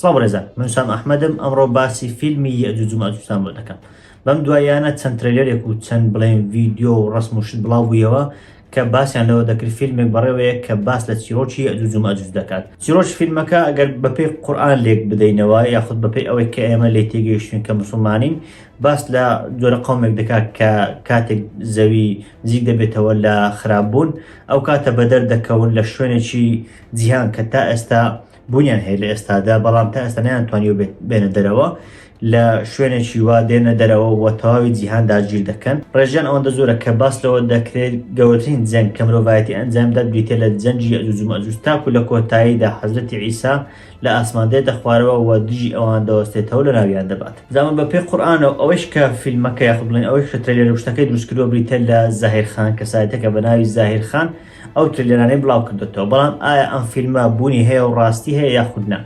سڵاو بەڕێزان من وسام ئەحمەدم ئەمڕۆ باسی فیلمی یەئجوج و مەئجوجتان بۆ دەکەم بەم دواییانە چەند trailer ێک و چەند بڵێن ڤیدیۆ و ڕسم و شت بڵاو بوویەوە کە باسیان لەوە دەکرد فیلمێک بەڕێوەیە کە باس لە چیرۆکی یەئجوج و مەئجوج دەکات چیرۆکی فیلمەکە ئەگەر بەپێی قورئان لێک بدەینەوە یاخود بەپێی ئەوەی کە ئێمە لێ تێگەیشتوین کە مسلمانین باس لە جۆرە قەومێک دەکات کە کاتێک زەوی نزیک دەبێتەوە لە خراپبوون ئەو کاتە بەدەر دەکەون لە شوێنێکی جیهان کە تا ئێستا بوونیان هەیە لە ئێستادا بەڵام تا ئێستا نەیانتوانیوە بێنە دەرەوە لە شوێنێکی وا دێنە دەرەوە و تەواوی جیهان داگیر دەکەن ڕێژیان ئەوەندە زۆرە کە باس لەوە دەکرێت گەورەترین جەنگ کە مرۆڤایەتی ئەنجامدا بریتە لە جەنگی یەئجوج و مەئجوج تاکو لە کۆتاییدا حەزرەتی عیسا لە ئاسمان دێتە خوارەوە و دژی ئەوان دەوەستێتەوە لە ناویان دەبات جا بە پێی قورئانەوە ئەوەیش کە فیلمەکە یاخود بڵێن ئەوەیش کە trailer و شتەکەی دروست کردووە بریتە لە زاهیر خان کەسایەتێکە بە ناوی زاهیر خان ئەو trailer انەی بڵاو کردۆتەوە بەڵام ئایا ئەم فیلمە بوونی هەیە و ڕاستی هەیە یاخود نا؟